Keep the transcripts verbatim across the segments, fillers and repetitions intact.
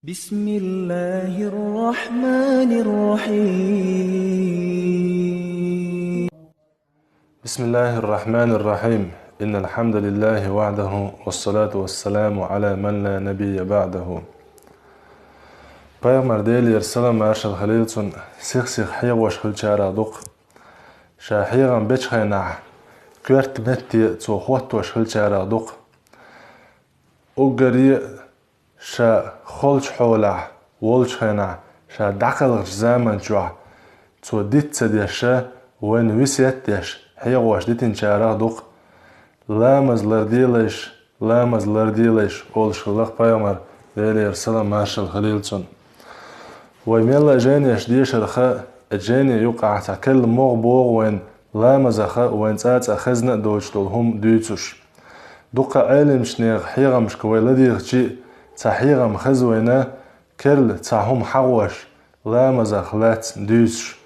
بسم الله الرحمن الرحيم. بسم الله الرحمن الرحيم. إن الحمد لله وحده والصلاة والسلام على من لا نبي بعده. Пайхамар, Делера салам-маршал хилийла цунна, сих-сиха хьехош хилчарах ду-кх. Ша хьехам бечу хенахь, коьрта метте цо хоттош хилчарах ду-кх. Уггаре а ша холчу хьолехь волчу хенахь, ша дӀакхалхачу заман чохь цо диц ца деш, вайна весет деш, хьехош дитинчарах ду-кх. «Ламаз ларделайша, ламаз ларделайша», олуш хилла-кх пайхамар, Делера салам-маршал хилийла цунна. Вай мелла а жайнаш дешарх, и жайне юкъахь цхьа керла могӀа богӀу вайна ламазах а, вайн цӀа-цӀа хезна а доцуш долу хӀума дуьйцуш. Дуккха а Ӏеламчу нехан хьехамашка вай ладийгӀчи а, цхьа хьехам хеза вайна, керла цхьа хӀума хьахош, ламазах лаьцна дуьйцуш.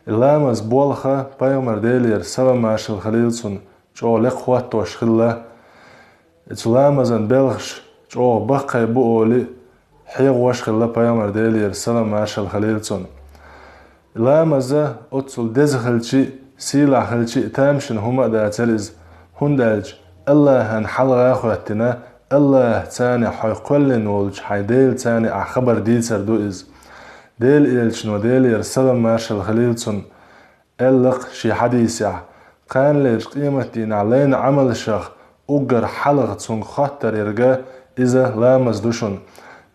И ламаз болх а пайхамар, Делера салам-маршал хилийла цунна, чӀогӀа лекха хоттош хилла. И цу ламазан белхаш чӀогӀа баккхий бу олий, хьехош хилла пайхамар, Делера салам-маршал хилийла цунна. Ламаз оццул деза хилчи а, сийлахь хилчи а, тамашийна хӀума а дацара иза, хӀунда аьлча АллахӀан хьалха а хӀоьттина, АллахӀца а хьо кхоьллина волчу хьайн Делаца а хабар дийцар ду иза. Делан элчано, Делера салам-маршал хилийла цунна, аьлла-кх шен хьадисехь: «Кханалерчу къематдийнахь лайна Ӏамалшах уггар хьалха цунга хоттар ерг иза ламаз ду шуна.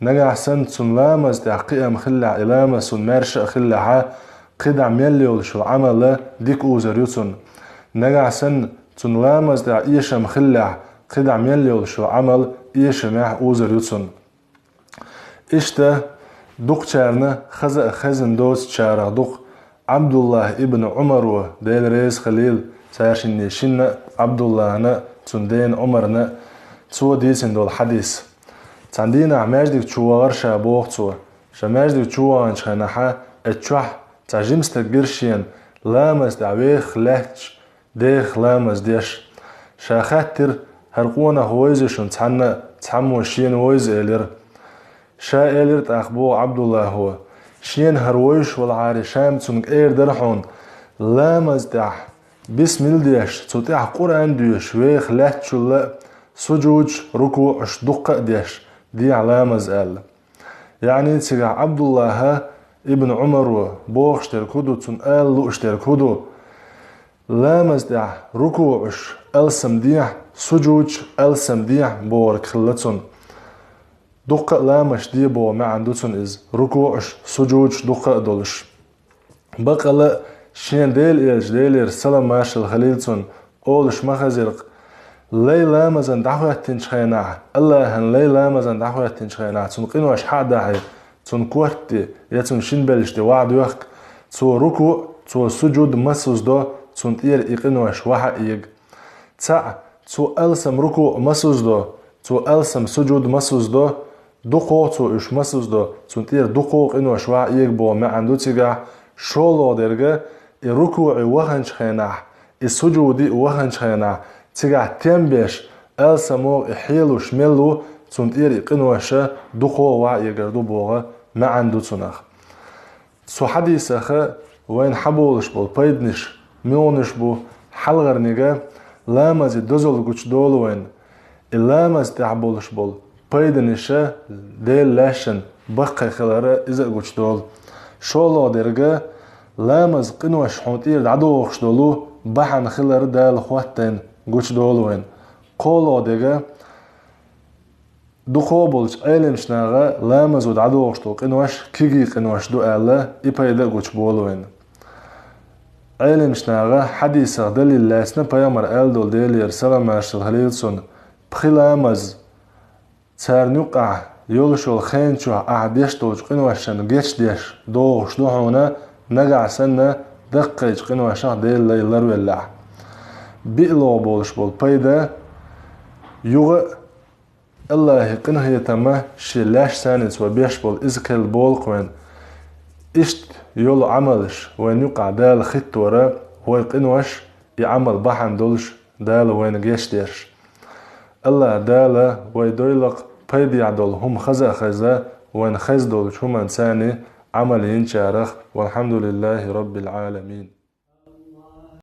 Нагахь санна цунна ламаз тӀехь кхиам хиллехь, и ламаз цунна маьрша а хиллехь, кхидӀа мел йолуш йолу Ӏамал дика узур ю цунна. Нагахь санна цунна ламаз тӀехь эшам хиллехь, кхидӀа мел йолуш йолу Ӏамал эшамехь узур ю цунна». Иштта дукхачарна хаза а хезна доцучарах ду-кх Ӏабдуллахь ибн Ӏумаро, Дела реза хилийла цаьршинна шинна а, Ӏабдуллахьна а, цуьнан дена Ӏумарна а, цо дийцина долу хьадис. Цхьана дийнахь маьждиг чу вахара ша, боху цо. Ша маьждиг чу ваханчу хенахь, эцу чохь цхьа жима стаг гира шена, ламаз тӀехь вехаш лаьтташ, деха ламаз деш. Ша хаьттира: «ХӀара къонах вевзий шуна цхьанна а, цхьаммо шена вевза?» — элира. Ша элира тӀаккха, боху Ӏабдуллахьо: «Шена хӀара вевзаш валахьара, ша-м цуьнга эр дара хьуна, ламаз тӀехь бисмилла деш, цу тӀехь Къуръан доьшуш, вехаш лаьттачул а сужудаш, рукуъаш дуккха а деш, дехьа ламаз», — аьлла. Яъни цигахь Ӏабдуллахь ибн Ӏумаро бохуш дерг хӀун ду, цунна ала лууш дерг хӀун ду? Ламаз тӀехь рукуъаш алсам дехьа, сужудаш алсам дехьа бохург хилла цунна. Дуккха а ламазаш де боху маьӀна ду цунна иза, рукуъаш, сужудаш дуккха а долуш. Баккъала а шен Делан элча, Делера салам-маршалла хилийла цунна, олуш ма хезира-кх: лай ламазан дӀахӀоьттинчу хенахь, АллахӀан лай ламазан дӀахӀоьттинчу хенахь, цунна къинош хьа а дахьий, цунна корта тӀе я цунна шина белшаш тӀе вахьа доьхку, цо рукуъ, цо сужуд масуз до, цунна тӀера и къинош вахьа а эга. Цхьаъ, цо алсам рукуъ масуз до, цо алсам сужуд масуз до, дукхо а цо уьш масуз до, цунна тӀера дукхо а къинош вахьа эга боху маьӀна ду цигахь. ШолгӀа дерг, и рукуъе ваханчу хенахь, и сужуде ваханчу хенахь, цигахь тем беш, алсамо и хьелуш мел ву, цунна тӀера и къинош дукхо а вахьа эгар ду боху маьӀна ду цунах. Цу хьадисах вайна хьаболуш болу пайданаш муьлханаш бу? Хьалхарниг, ламазе дозалла гучудолу вайна. И ламаз тӀехь болуш болу пайданаш Делан лаьшна баккхий хилар иза а гучудолу. ШолгӀа дерг, ламаз къинош хьуна тӀера дӀадохуш долу бахьана хилар Дала хӀоттийна гучудолу вайна. КхоалгӀа дерг, дукхо а болчу Ӏеламчу наха ламазо дӀадохуш долу къинош кегий къинош ду аьлла, и пайда а гучуболу вайна. Ӏеламчу наха хьадисах далил лаьцна пайхамара аьлла долу, Делера салам-маршалла хилийла цунна: пхи ламаз царна юккъехь йолуш йолу хенан чохь ахь деш долчу къиношна гечдеш дохуш ду хьуна, нагахь санна даккхийчу къиношах Делан лай ларвеллехь. БиългӀа болуш болу пайда, юха а АллахӀан къинхетам шен лаьшна цо беш болу иза кхел болу-кх вайна. Иштта йолу Ӏамалш вайна юккъехь Дала хӀиттора, вай къинош и Ӏамал бахьана долуш Дала вайна гечдеш. АллахӀ Дала вай дойла-кх пайдехь долу хӀума хаза а хезна, вайн хеза долча хӀуманца Ӏамал йинчарех. والحمد لله رب العالمين.